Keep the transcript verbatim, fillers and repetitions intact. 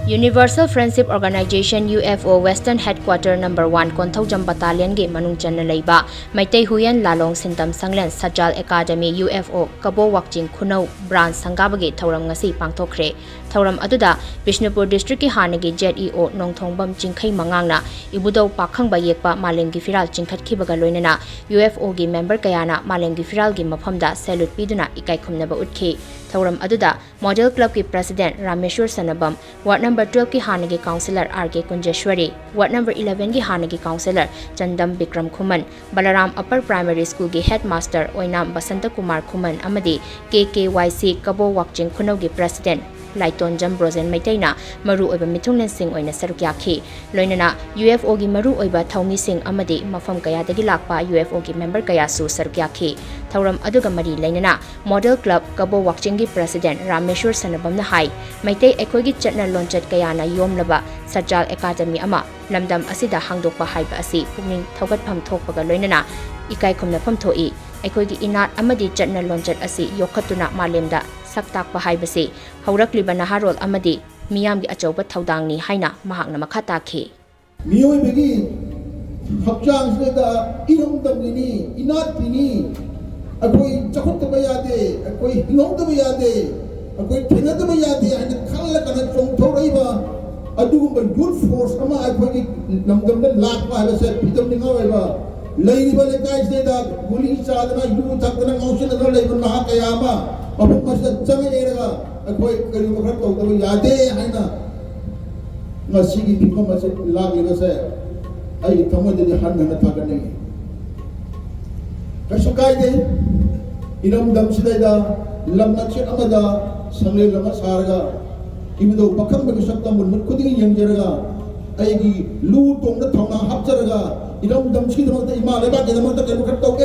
Universal Friendship Organization, U F O, Western Headquarter Number One Konthoujam Battalionꯒꯤ ꯃꯅꯨꯡ ꯆꯟꯅ ꯂꯩꯕ ꯃꯩꯇꯩ ꯍꯨꯏꯌꯦꯟ ꯂꯥꯂꯣꯡ ꯁꯤꯟꯇꯝ ꯁꯪꯂꯦꯟ ꯁꯠꯆꯥꯜ ꯑꯦꯀꯥꯗꯃꯤ, U F O, ꯀꯕꯣ ꯋꯥꯛꯆꯤꯡ ꯈꯨꯅꯧ Branch ꯁꯪꯒꯥꯕꯒꯤ ꯊꯧꯔꯝ ꯉꯁꯤ ꯄꯥꯡꯊꯣꯛꯈ꯭ꯔꯦ꯫ ꯊꯧꯔꯝ ꯑꯗꯨꯗ ꯕꯤꯁꯅꯨꯄꯨꯔ Districtꯀꯤ ꯍꯥꯟꯅꯒꯤ Z E O ꯅꯣꯡꯊꯣꯡꯕꯝ ꯆꯤꯡꯈꯩ ꯃꯉꯥꯡꯅ ꯏꯕꯨꯙꯧ ꯄꯥꯈꯪꯕ ꯌꯦꯛꯄ ꯃꯥꯂꯦꯝꯒꯤ ꯐꯤꯔꯥꯜ ꯆꯤꯡꯈꯠꯈꯤꯕꯒ ꯂꯣꯏꯅꯅ U F Oꯒꯤ member ꯀꯌꯥꯅ ꯃꯥꯂꯦꯝꯒꯤ ꯐꯤꯔꯥꯜꯒꯤ ꯃꯐꯝꯗ salute ꯄꯤꯗꯨꯅ ꯏꯀꯥꯏ ꯈꯨꯝꯅꯕ ꯎꯠꯈꯤ꯫ ꯊꯧꯔꯝ ꯑꯗꯨꯗ Model Clubꯀꯤ President ꯔꯥꯃꯦꯁ꯭ꯋꯔ ꯁꯅꯕꯝ, Ward Number Twelveꯀꯤ ꯍꯥꯟꯅꯒꯤ Councillor R K ꯀꯨꯟꯖꯦꯁ꯭ꯋꯔꯤ, Ward Number Elevenꯒꯤ ꯍꯥꯟꯅꯒꯤ Councillor ꯆꯟꯗꯝ ꯕꯤꯀ꯭ꯔꯝ ꯈꯨꯃꯟ, ꯕꯂꯔꯥꯝ Upper Primary Schoolꯒꯤ Headmaster ꯑꯣꯏꯅꯥꯝ ꯕꯁꯟꯇ ꯀꯨꯃꯥꯔ ꯈꯨꯃꯟ ꯑꯃꯗꯤ K K Y C ꯀꯕꯣ ꯋꯥꯛꯆꯤꯡ ꯈꯨꯅꯧꯒꯤ President ꯂꯥꯏꯇꯣꯟꯖꯝ Brojen ꯃꯩꯇꯩꯅ ꯃꯔꯨꯑꯣꯏꯕ ꯃꯤꯊꯨꯡꯂꯦꯟꯁꯤꯡ ꯑꯣꯏꯅ ꯁꯔꯨꯛ ꯌꯥꯈꯤ꯫ ꯂꯣꯏꯅꯅ U F Oꯒꯤ ꯃꯔꯨꯑꯣꯏꯕ ꯊꯧꯃꯤꯁꯤꯡ ꯑꯃꯗꯤ ꯃꯐꯝ ꯀꯌꯥꯗꯒꯤ ꯂꯥꯛꯄ U F Oꯒꯤ member ꯀꯌꯥꯁꯨ ꯁꯔꯨꯛ ꯌꯥꯈꯤ꯫ ꯊꯧꯔꯝ ꯑꯗꯨꯒ ꯃꯔꯤ ꯂꯩꯅꯅ Model Club ꯀꯕꯣ ꯋꯥꯛꯆꯤꯡꯒꯤ President ꯔꯥꯃꯦꯁ꯭ꯋꯔ ꯁꯅꯕꯝꯅ ꯍꯥꯏ, ꯃꯩꯇꯩ ꯑꯩꯈꯣꯏꯒꯤ ꯆꯠꯅ ꯂꯣꯟꯆꯠ ꯀꯌꯥꯅ ꯌꯣꯝꯂꯕ ꯁꯠꯆꯥꯜ ꯑꯦꯀꯥꯗꯃꯤ ꯑꯃ ꯂꯝꯗꯝ ꯑꯁꯤꯗ ꯍꯥꯡꯗꯣꯛꯄ ꯍꯥꯏꯕ ꯑꯁꯤ ꯄꯨꯛꯅꯤꯡ ꯊꯧꯒꯠꯐꯝ ꯊꯣꯛꯄꯒ ꯂꯣꯏꯅꯅ ꯏꯀꯥꯏ ꯈꯨꯝꯅꯐꯝ ꯊꯣꯛꯏ꯫ ꯑꯩꯈꯣꯏꯒꯤ ꯏꯅꯥꯠ ꯑꯃꯗꯤ ꯆꯠꯅ ꯂꯣꯟꯆꯠ ꯑꯁꯤ ꯌꯣꯛꯈꯠꯇꯨꯅ ꯃꯥꯂꯦꯝꯗ ꯁꯛ ꯇꯥꯛꯄ ꯍꯥꯏꯕꯁꯤ ꯍꯧꯔꯛꯂꯤꯕ ꯅꯍꯥꯔꯣꯜ ꯑꯃꯗꯤ ꯃꯤꯌꯥꯝꯒꯤ ꯑꯆꯧꯕ ꯊꯧꯗꯥꯡꯅꯤ ꯍꯥꯏꯅ ꯃꯍꯥꯛꯅ ꯃꯈꯥ ꯇꯥꯈꯤ꯫ ꯃꯤꯑꯣꯏꯕꯒꯤ ꯍꯛꯆꯥꯡꯁꯤꯗ ꯏꯔꯝꯗꯝꯒꯤꯅꯤ, ꯏꯅꯥꯠꯀꯤꯅꯤ, ꯑꯩꯈꯣꯏ ꯆꯥꯎꯈꯠꯇꯕ ꯌꯥꯗꯦ, ꯑꯩꯈꯣꯏ ꯍꯤꯡꯍꯧꯗꯕ ꯌꯥꯗꯦ, ꯑꯩꯈꯣꯏ ꯊꯦꯡꯅꯗꯕ ꯌꯥꯗꯦ ꯍꯥꯏꯅ ꯈꯜꯂ ꯀꯥꯟꯗ ꯆꯣꯡꯊꯣꯔꯛꯏꯕ ꯑꯗꯨꯒꯨꯝꯕ youth force ꯑꯃ ꯑꯩꯈꯣꯏꯒꯤ ꯂꯝꯗꯝꯗ ꯂꯥꯛꯄ ꯍꯥꯏꯕꯁꯦ ꯐꯤꯗꯝ ꯅꯤꯡꯉꯥꯏ ꯑꯣꯏꯕ꯫ ꯂꯩꯔꯤꯕ ꯂꯩꯀꯥꯏꯁꯤꯗꯩꯗ ꯒꯨꯂꯤ ꯆꯥꯗꯅ, ꯌꯨ ꯊꯛꯇꯅ, ꯉꯥꯎꯁꯤꯟꯅꯗꯅ ꯂꯩꯕ ꯅꯍꯥ ꯀꯌꯥ ꯑꯃ ꯃꯐꯝ ꯑꯁꯤꯗ ꯆꯪꯉꯛꯑꯦꯔꯒ ꯑꯩꯈꯣꯏ ꯀꯔꯤꯒꯨꯝꯕ ꯈꯔ ꯇꯧꯗꯕ ꯌꯥꯗꯦ ꯍꯥꯏꯅ ꯉꯁꯤꯒꯤ ꯐꯤꯕꯝ ꯑꯁꯤ ꯂꯥꯛꯂꯤꯕꯁꯦ ꯑꯩꯒꯤ ꯊꯃꯣꯏꯗꯗꯤ ꯍꯟꯅ ꯍꯟꯅ ꯊꯥꯒꯠꯅꯤꯡꯏ꯫ ꯀꯩꯁꯨ ꯀꯥꯏꯗꯦ, ꯏꯔꯝꯗꯝꯁꯤꯗꯩꯗ ꯂꯝ ꯃꯆꯦꯠ ꯑꯃꯗ ꯁꯪꯂꯦꯟ ꯑꯃ ꯁꯥꯔꯒ ꯏꯕꯨꯙꯧ ꯄꯥꯈꯪꯕꯒꯤ ꯁꯛꯇꯝꯕꯨ ꯅꯨꯃꯤꯠ ꯈꯨꯗꯤꯡꯒꯤ ꯌꯦꯡꯖꯔꯒ ꯑꯩꯒꯤ ꯂꯨ ꯇꯣꯡꯕꯗ ꯊꯧꯅꯥ ꯍꯥꯞꯆꯔꯒ ꯏꯔꯝꯗꯝꯁꯤꯒꯤꯗꯃꯛꯇ, ꯏꯃꯥ ꯂꯩꯕꯥꯛꯀꯤꯗꯃꯛꯇ ꯀꯩꯅꯣ ꯈꯔ ꯇꯧꯒꯦ